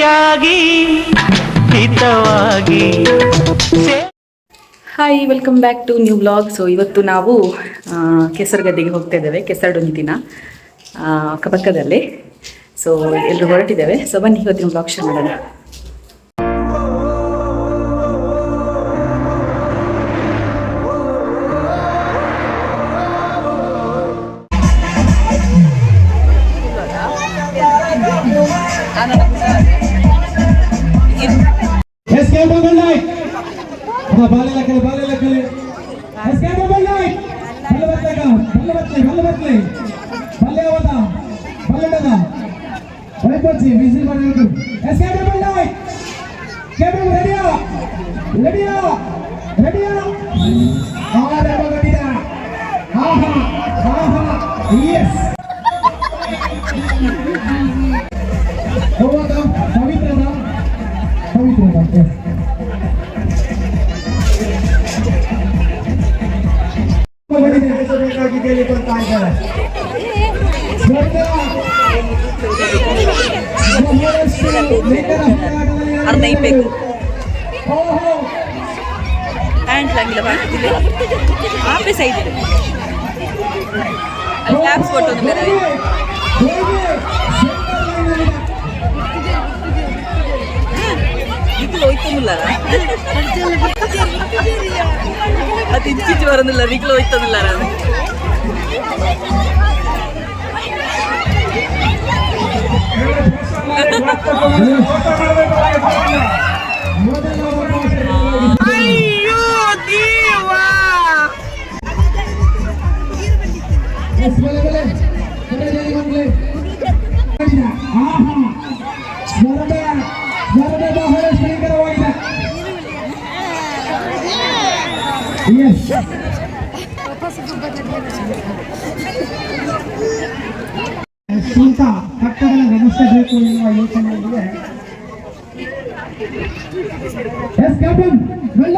ಪ್ರೀತಿಯಾಗಿ ಹಿತವಾಗಿ. Hi, welcome back to new vlog. So ಇವತ್ತು ನಾವು ಕೆಸರುಗದ್ದೆಗೆ ಹೋಗ್ತಾ ಇದ್ದೇವೆ. ಕೆಸರಡೊಂದು ದಿನ ಅಕ್ಕಪಕ್ಕದಲ್ಲಿ. ಸೊ ಎಲ್ಲರೂ ಹೊರಟಿದ್ದೇವೆ. ಸೊ ಬನ್ನಿ, ಇವತ್ತಿನ ವ್ಲಾಗ್ ಶುರು ಮಾಡೋಣ. S K double nine. ಬಾಲೆ ಬಾಲೆ ಲಕ್ಕಲೆ. ಎಸ್ ಕೆ ಡಬಲ್ ನೈನ್. ಬಲ್ಲೆ ಬತ್ತಕ ಬಲ್ಲೆ ಬತ್ತಲೆ ಬಲ್ಲೆ ಬತ್ತಲೆ ಬಲ್ಲೆ ಅವದ ಬಲ್ಲೆಡದ ವೈಪಚ್ಚಿ ವಿಸಿಲ್ ಮಾಡಬೇಕು. ಎಸ್ ಕೆ ಡಬಲ್ ನೈನ್ ಕೆಬಿ ರೆಡಿಯಾ ರೆಡಿಯಾ ರೆಡಿಯಾ? ಆರಂಭಗೊಂಡಿದೆ. ಆಹಾ ಆಹಾ, ಎಸ್. ಹೋದ ಪವಿತ್ರದ ಪವಿತ್ರದ, ಎಸ್. ನಡೆಸಬೇಕಾಗಿ ಕೇಳಿಕೊಳ್ತಾ ಇದ್ದಾರೆ. ಬಹಳಷ್ಟು ನೇತರ ಹೋರಾಟದಲ್ಲಿ ಅರ್ಧ. ಓಹೋ. ಪ್ಯಾಂಟ್ ಲಂಗಿಲ ಬಾಕಿದಿಲ್ಲ, ಆಪೆ ಸೈಡ್ ಅಲ್ಲಿ ಕ್ಲಾಪ್ಸ್ ಕೊಟ್ಟು ಬೇರೆ. ಹೇಗೆ ಸೆಂಟರ್ ಲೈನ್. ಇದು ಹೋಯ್ತೊಂದಿಲ್ಲ, ಅದು ಇಂಚಿಂಚು ಬರೋದಿಲ್ಲ, ನಿಕ್ಲು ಹೋಯ್ತೊಂದಿಲ್ಲ. ಮೊದಲ ಅವಕಾಶ. ಎಸ್, ಬಲೆ ಬಲೆ ಕಡೆ ಬಂದ್ಲೆ. ಆಹಾ, ಸ್ಮರಣೆ ಸ್ಮರಣೆ ಬಹಳಷ್ಟು ಭಯಂಕರವಾಗಿದೆ. ಎಸ್. ಸ್ವಂತ ಕಟ್ಟಡ ವ್ಯವಸ್ಥೆ ಎನ್ನುವ ಯೋಚನೆಯಲ್ಲಿದೆ. Yes, captain well.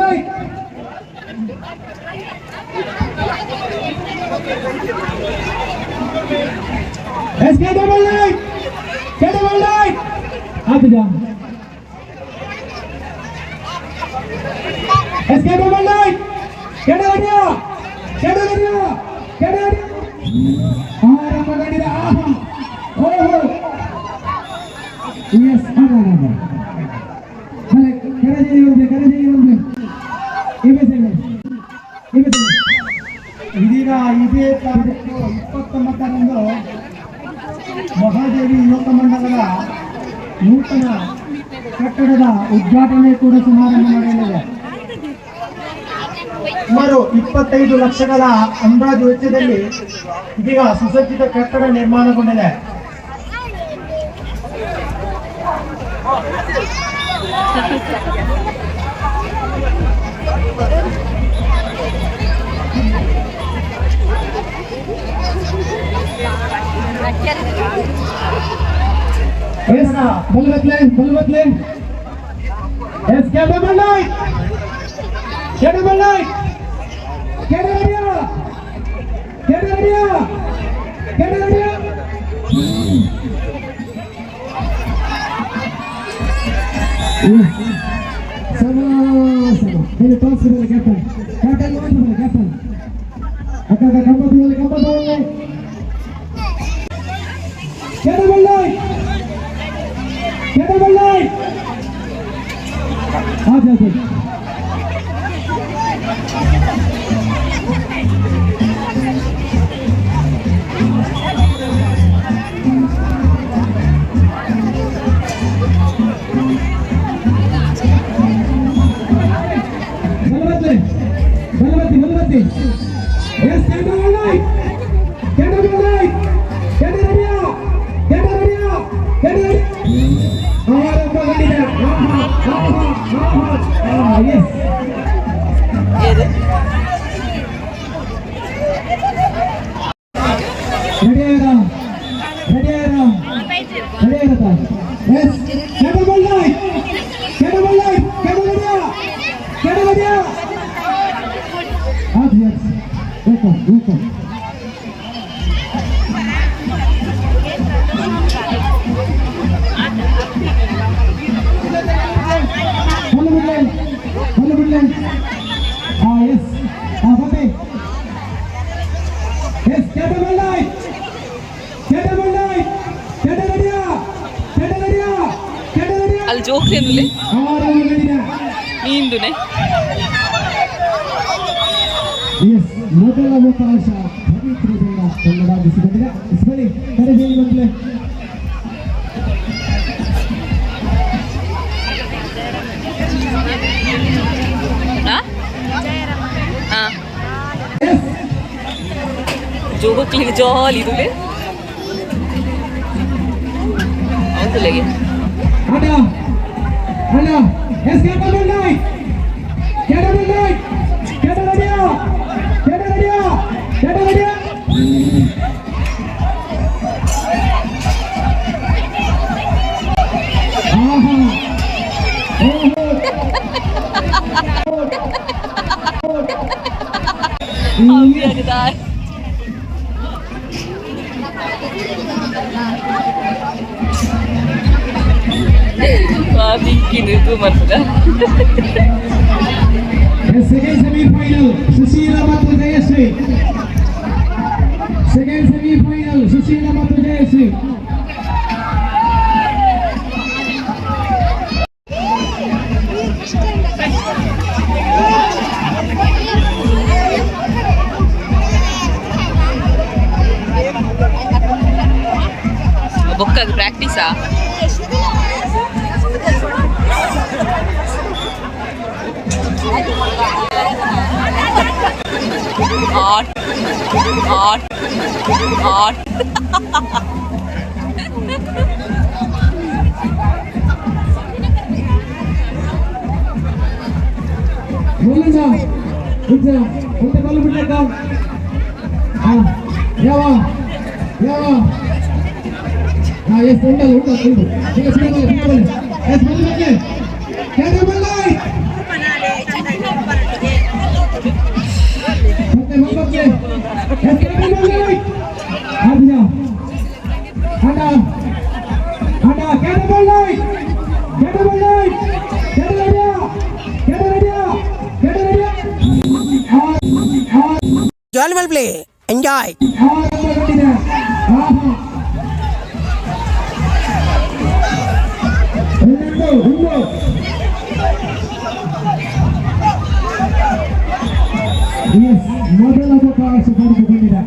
S K double nine K double nine ಆತಿದ. S K double nine ಕೆಡವರಿಯ ಕೆಡವರಿಯ ಕೆಡವರಿಯ. ಆರಂಭಗೊಂಡಿದೆ. ಆಹಾ, ಓಹೋ, ಎಸ್. ಆರಾಮ ಬಲೆ ಕರಜಿ ಒಂದು ಕರಜಿ ಒಂದು ಇವೆ ಸೇವೆ ಇವೆ ಸೇವೆ. ಇದೀಗ ಇದೇ ತಾರೀಕು 29ರಂದು ಮಹಾದೇವಿ ಯುವಕ ಮಂಡಲದ ನೂತನ ಕಟ್ಟಡದ ಉದ್ಘಾಟನೆ ಕೂಡ ಸಮಾರಂಭ ನಡೆಯಲಿದೆ. ಸುಮಾರು 25 ಲಕ್ಷಗಳ ಅಂದಾಜು ವೆಚ್ಚದಲ್ಲಿ ಇದೀಗ ಸುಸಜ್ಜಿತ ಕಟ್ಟಡ ನಿರ್ಮಾಣಗೊಂಡಿದೆ. ಎಸ್, ಬಲ್ವತ್ಲೆ ಬಲ್ವತ್ಲೆ. S K double nine K double nine ಕೆಡವರಿಯ ಕೆಡವರಿಯ ಕೆಡವರಿಯ. ಸಮ ಸಮ. ಹೇಳಿ ಟಾಸ್ ಬರಲ್ಲ. ಕ್ಯಾಪ್ಟನ್ ಕ್ಯಾಪ್ಟನ್ ಬರಲ್ಲ. ಕ್ಯಾಪ್ಟನ್ ಅಕ್ಕ ಅಕ್ಕ ಕಂಬ ಬೀಳಲ್ಲ, ಕಂಬ ಬೀಳಲ್ಲ. K double nine K double nine. ಆ ಜಾತಿ. ಬಲವತ್ಲೆ ಬಲವತ್ತಿ ಬಲವತ್ತಿ. S K double nine K double nine ಕೆಡವರಿಯ ಕೆಡವರಿಯ ಕೆಡವರಿಯ. ಆರಂಭಗೊಂಡಿದೆ. ಆಹಾ ಆಹಾ ಆಹಾ ಆಹಾ, ಎಸ್. ಏದು? ರೆಡಿ ಆಯ್ತಾ? ರೆಡಿ ಆಯ್ತಾ? ರೆಡಿ ಆಯ್ತಾ? S K double nine K double nine ಕೆಡವರಿಯ ಕೆಡವರಿಯ. ಆಯ್ತು, ಎಸ್. Welcome welcome. ಬಲ್ಲು ಬಿಡ್ಲೆ. ಹಾ, ಎಸ್. ಹಾ, ಬನ್ನಿ. ಎಸ್, ಕ್ಯಾಟಬಲ್ ಲೈಟ್, ಕ್ಯಾಟಬಲ್ ಲೈಟ್. ಕೆಟ ರೆಡಿಯಾ? ಕೆಟ ರೆಡಿಯಾ? ಕೆಟ ರೆಡಿಯಾ? ಅಲ್ಲಿ ಜೋಕ್ಲೇನುಲೆ. ಆರಂಭಗೊಂಡಿದೆ. ನೀಂದುನೆ. ಎಸ್, ಮೊದಲ ಅವಕಾಶ ಪವಿತ್ರದಿಂದ ತನ್ನದಾಗಿಸಿಕೊಂಡಿದೆ. ಎಸ್, ಬನ್ನಿ, ಕರೆದೇವಿ ಮಕ್ಕಳೇ. ಆ ಆ. ಎಸ್. ಜೋಕ್ಲಿಗೆ ಜಾಲಿ ಇದುಲೆ ಹೌದುಲೆಗೆ. ಆಟ ಅಣ್ಣ. ಎಸ್, ಕ್ಯಾಟಬಲ್ ಲೈಟ್, ಕ್ಯಾಟಬಲ್ ಲೈಟ್. ಕೆಟ ರೆಡಿಯಾ? ಕೆಟ ರೆಡಿಯಾ? ಕೆಟ ರೆಡಿಯಾ? ಆಹಾ, ಓಹೋ. ದಾರ್. ಇದು ಮಾಡ್ತದ. ಸೆಕೆಂಡ್ ಸೆಮಿಫೈನಲ್, ಸುಶೀಲ ಮತ್ತು ಜಯಶ್ರೀ. ಸೆಕೆಂಡ್ ಸೆಮಿಫೈನಲ್, ಸುಶೀಲ ಮತ್ತು ಜಯಶ್ರೀ. ಬೊಕ್ಕಾಗ ಪ್ರಾಕ್ಟೀಸಾ? ಆಟ್ ಆಟ್ ಆಟ್. ಬಲ್ಲುಂಡ ಇಂಚ ಒಂತೆ ಬಲ್ಲು ಬಿಡ್ಲಕ್ಕ. ಹಾ, ಯಾವ ಯಾವ? ಹಾ, ಎಸ್, ಉಂಡಲ್ಲ, ಉಂಡಲ್ಲ, ಉಂಡು. ಈಗ ಸಿಗಬಲ್ಲ, ಸಿಗಬಲ್ಲ. ಎಸ್, ಬಲ್ಲು ಬಲ್ಲೆ, ಕೆಡೆ ಬಲ್ಲೆ. ಮತ್ತೆ ಬಲ್ಲು. ಎಸ್, ಕೆಡೆ ಬಲ್ಲೆ. ಆದಿಯ ಅಣ್ಣ, ಅಣ್ಣ, ಕೆಡೆ ಬಲ್ಲೆ, ಕೆಡೆ ಬಲ್ಲೆ. ಕೆಡೆ ರೆಡಿಯಾ? ಕೆಡೆ ರೆಡಿಯಾ? ಕೆಡೆ ರೆಡಿಯಾ? Jolly well play. Enjoy. ಆರಂಭಗೊಂಡಿದೆ. ಆಹಾ, ಇನ್ನೊಂದು ಒಂದು. ಎಸ್, ಮೊದಲ ಅವಕಾಶ ಪಡೆದುಕೊಂಡಿದೆ.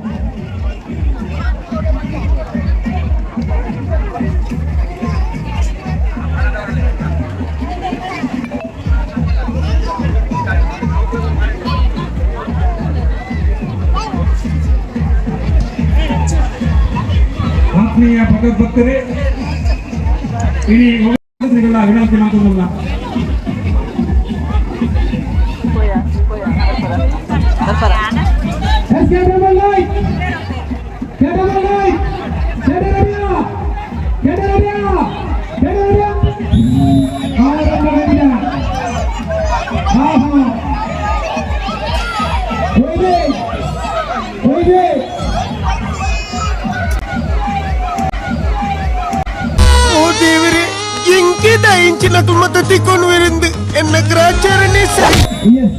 ಆತ್ಮೀಯ ಭಗವದ್ಭಕ್ತರೇ, ಇಡೀ ವಿನಂತಿ ಮಾತುಗಳಲ್ಲ. ಎಸ್, ಕ್ಯಾಟಬಲ್ ಲೈಟ್, ಕ್ಯಾಟಬಲ್ ಲೈಟ್. ಕೆಡೆ ರೆಡಿಯಾ? ಕೆಡೆ ರೆಡಿಯಾ? ಕೆಡೆ ರೆಡಿಯಾ? ಆರಂಭಗೊಂಡಿದೆ. ಆಹಾ, ಹೋಯ್ದೆ, ಹೋಯ್ದೆ. ಓ ದೇವರೇ, ಎಂಕಿದ ಇಂಚಿನ ತುಮತ ತಿಕ್ಕೊಂಡು ವಿರಿಂದು ಎನ್ನ ಗ್ರಾಚಾರನೇ ಸರಿ. ಎಸ್.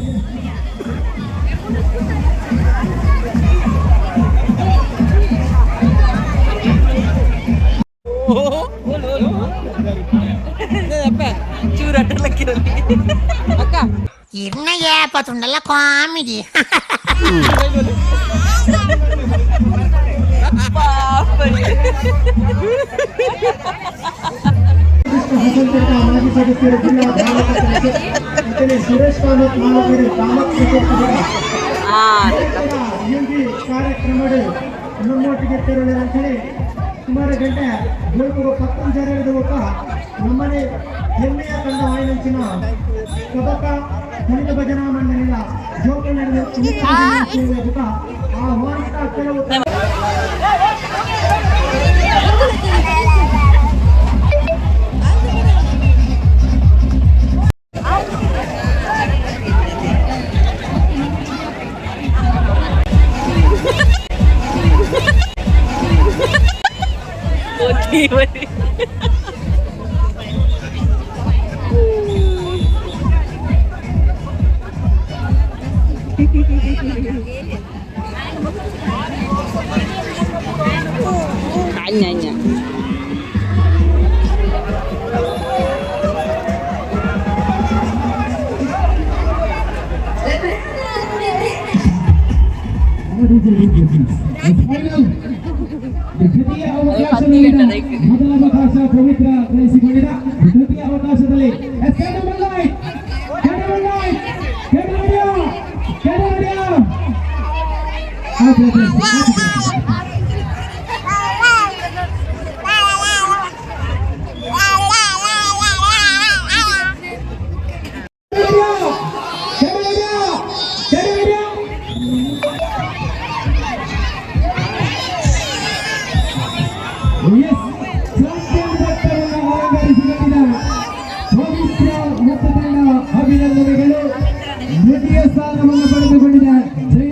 ಚೂರು ಅಡ್ಡಲಕ್ಕಿರಲಿ ಅಕ್ಕ. ಇರ್ನ ಏಪತುಂಡಲ್ಲ ಕಾಮಿಡಿ. ಪಾಪ. ಹಸನ್ಪೇಟ ಮಾಜಿ ಸದಸ್ಯರು, ಜಿಲ್ಲಾ ಧಾರ್ಮಿಕ ಸಮಿತಿ, ಅಂಚನೆ ಸುರೇಶ್ ಕಾಮತ್ ಮಾಲಕರು, ಕಾಮತ್ ಆ. ಯುಗಿ ಕಾರ್ಯಕ್ರಮದ ನಮ್ಮೊಟ್ಟಿಗೆ ಅಂತೇಳಿ ಸುಮಾರು ಗಂಟೆ ಬೊಲ್ಪುಗು ಪತ್ತೊಂಜರ ಬೊಕ್ಕ ನಮ್ಮನೆ ಹೆಮ್ಮೆಯ ತಂಡ ವಾಯಿನಂಚಿನ ಕಬಕ ದಲಿತ ಭಜನಾ ಮಂಡಳಿಯ ಜೋಕ ನಡೆದ ಬೊಕ್ಕ ಆ ಹೋರಾಟ ಕೆಲವು ದೇವರೇ. ಅಣ್ಣ ಅಣ್ಣ. ಫೈನಲ್ ದ್ವಿತೀಯ ಅವಕಾಶದಲ್ಲಿ ಮೊದಲ ಅವಕಾಶ ಪವಿತ್ರ ಗಳಿಸಿಕೊಂಡಿದ. ದ್ವಿತೀಯ ಅವಕಾಶದಲ್ಲಿ ಎಸ್ ಕೆಡಮಲ್ಲಾಯ್ ಕೆಡಮಲ್ಲಾಯ್ ಕೆಡಮಡಿಯ ಕೆಡಮಡಿಯ. ಆಯ್ತು ಆಯ್ತು. ಕೆಡಮಡಿಯ ಕೆಡಮಡಿಯ. ಎಸ್, ಚಾಂಪಿಯನ್ ಪಟ್ಟವನ್ನು ಅಲಂಕರಿಸಿಕೊಂಡಿದ್ದ ಪವಿತ್ರ ಮೊತ್ತ ತಂಡ ಅಭಿನಂದನೆಗಳು. ದ್ವಿತೀಯ ಸ್ಥಾನವನ್ನು ಪಡೆದುಕೊಂಡಿದ್ದ ಜಯ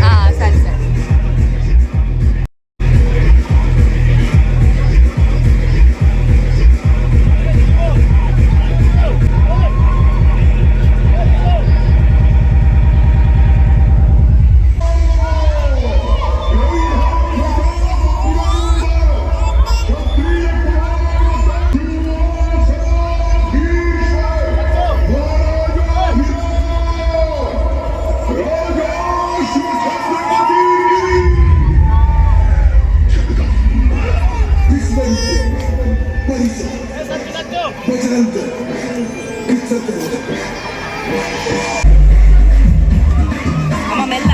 ಹಾ, ಸರಿ ಸರಿ. ಅಮ್ಮ ಮೆಲ್ಲ.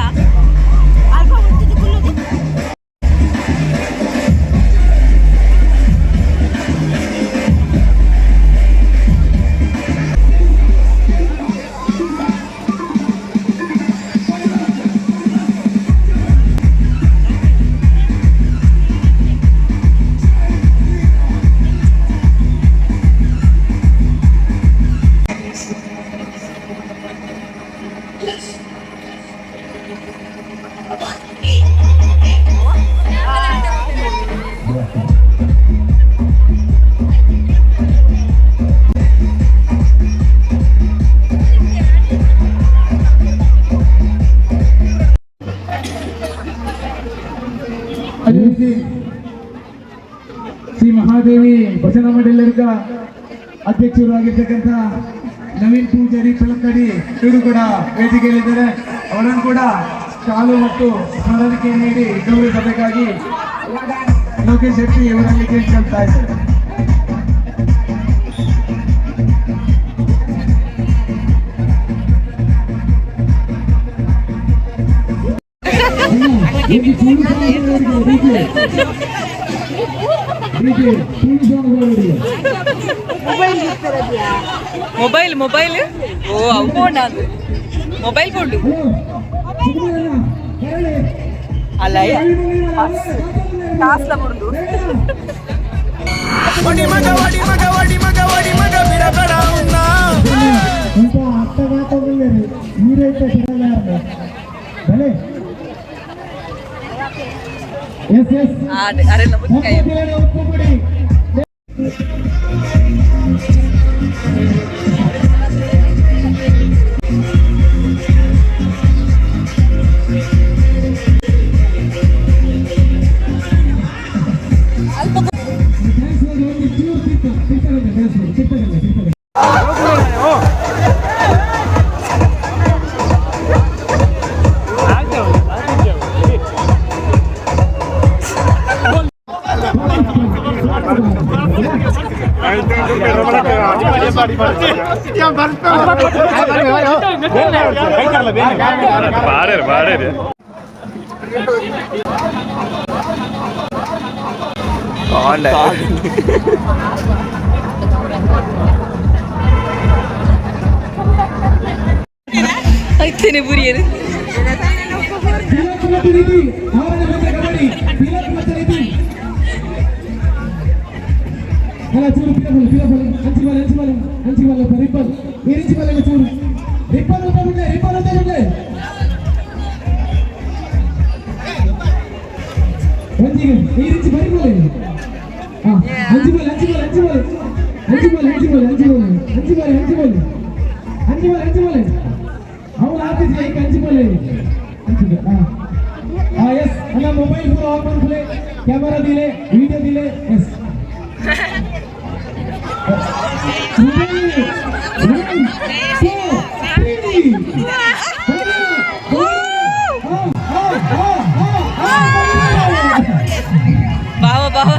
ಅದೇ ರೀತಿ ಶ್ರೀ ಮಹಾದೇವಿ ಭಜನಾ ಮಂಡಳಿಯ ಅಧ್ಯಕ್ಷರು ಆಗಿರ್ತಕ್ಕಂಥ ನವೀನ್ ಪೂಜಾರಿ ಪೆಲಕ್ಕಡಿ ಇವರು ಕೂಡ ವೇದಿಕೆಯಲ್ಲಿದ್ದಾರೆ. ಅವರನ್ನು ಕೂಡ ಶಾಲು ಮತ್ತು ಸ್ಮರಣಿಕೆ ನೀಡಿ ಗೌರವಿಸಬೇಕಾಗಿ ಲೋಕೇಶ್ ಶೆಟ್ಟಿ ಇವರಲ್ಲಿ ಕೇಳ್ಕೊಳ್ತಾ ಇದ್ದಾರೆ. ಅವರಿಗೆ. ಮೊಬೈಲ್ ಮೊಬೈಲ್, ಓ ಅವು ಫೋನ್, ಅದು ಮೊಬೈಲ್ ಫೋನ್ ಅಲ್ಲ, ಕಾಸ್ಲ ಬರುದು. వడి మగ వడి మగ వడి మగ వడి మగ బిరబడ ఉన్నా. ಇಂಥ ಅರ್ಥವಾಗ್ತದೆ. ಈರೈತೆ ಸರಳ ಭಲೆ. Yes yes. ಅರೆ ನಮ್ಮ ಕೈ. ಒಪ್ಪುಬಿಡಿ. ಡ್ಯಾನ್ಸ್ ಮಾಡಿ ಒಂದು ಚೂರು ತಿತ್ತ ತಿತ್ತಗಲ್ಲ, ಡ್ಯಾನ್ಸ್ ಮಾಡಿ ತಿತ್ತಗಲ್ಲ ತಿತ್ತಗಲ್ಲ. ಬಾಡೇರಿ ಬಾಡೇರಿ. ಐತೇನೆ ಬುರಿಯರು. ತಿಲಕ್ ಮತ್ತು ನಿಧಿ, ಆರನೇ ಬಂದ ಕಬಡ್ಡಿ, ತಿಲಕ್ ಮತ್ತು ನಿಧಿ. ಅಲ್ಲ, ಚೂರು ಪಿರಬಲ್ ಪಿರಬಲ್, ಅಂಚಿ ಬಾಲ್ ಅಂಚಿ. ಬಲೆ ಅಂಚಿ ಬಲೆ ರಿಬ್ಬನ್ ಇರಿಂಚಿ ಬಲೆ ಚೂರು ರಿಬ್ಬನ್ ಉದ್ದ ಬಿಡ್ಲೆ ರಿಬ್ಬನ್ ಉದ್ದ ಬಿಡ್ಲೆ ಒಂಜಿಗೆ ಇರಿಂಚಿ ಬರಿ ಬಲೆ ಅಂಚಿ ಬಲೆ ಅಂಚಿ ಬಲೆ ಅಂಚಿ ಬಲೆ ಅಂಚಿ ಬಲೆ ಅಂಚಿ ಬಲೆ ಅಂಚಿ ಬಲೆ ಅಂಚಿ ಬಲೆ ಅಂಚಿ ಬಲೆ ಅಂಚಿ ಬಲೆ ಅಂಚಿ ಬಲೆ ಅವಳು ಆಫೀಸ್ ಲೈಕ್ ಅಂಚಿ ಬಲೆ ಅಂಚಿ ಹಾ ಎಸ್ ಅಲ್ಲ mobile phone on ಮಾಡ್ಕೊಳ್ಳಿ ಕ್ಯಾಮರಾ ದಿಲೆ ವಿಡಿಯೋ ದಿಲೆ ಎಸ್ ಬಾವ ಬಾವ.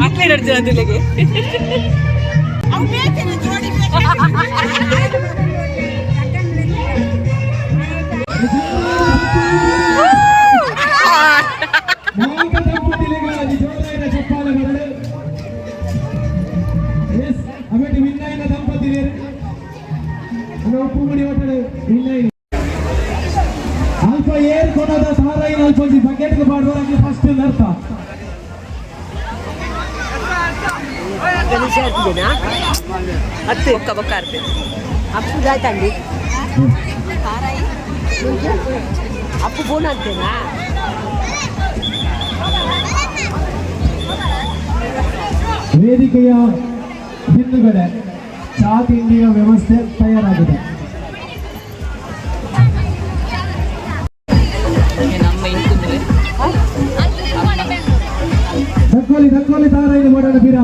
ಅಕ್ಲೆ ನಡ್ಜ ಚಪ್ಪಾಳೆ ಬರಲು. ಎಸ್ ಅವೆಟ್ ವಿನ್ನೈನ ದಂಪತಿಲೇರು ಉಪ್ಪುಮುಡಿ ಒಟ್ಟಡು ವಿನ್ನೈನ ಅಲ್ಪ ಏರ್ ಕೊನದ ತಾರೈನ ಅಲ್ಪ ಒಂಜಿ ಬಕೆಟ್ಗೆ ಪಾಡುವರಾಗಿ ಫಸ್ಟ್ ನರ್ತ. ಬೊಕ್ಕ ಬೊಕ್ಕ ಅರ್ತೆ. ಅಪ್ಪು ಅಪ್ಪು ಫೋನ್ ಆಗ್ತೇನಾ? ವೇದಿಕೆಯ ಹಿಂದುಗಡೆ ಚಹಾ ತಿಂಡಿಯ ವ್ಯವಸ್ಥೆ ತಯಾರಾಗಿದೆ. ನಮ್ಮ ಇಂಕುಂದ್ರೆ ದಕ್ಕೋಲಿ ದಕ್ಕೋಲಿ ತಾರೈನ ಮಾಡೋಣ ಬೀರ.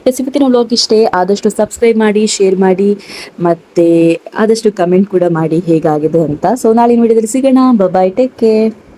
ಎಸ್, ಇವತ್ತಿನ ವ್ಲಾಗ್ ಇಷ್ಟೇ. ಆದಷ್ಟು ಸಬ್ಸ್ಕ್ರೈಬ್ ಮಾಡಿ, ಶೇರ್ ಮಾಡಿ ಮತ್ತು ಆದಷ್ಟು ಕಮೆಂಟ್ ಕೂಡ ಮಾಡಿ ಹೇಗಾಗಿದೆ ಅಂತ. ಸೊ ನಾಳಿನ ವಿಡಿಯೋದಲ್ಲಿ ಸಿಗೋಣ. Bye, take care.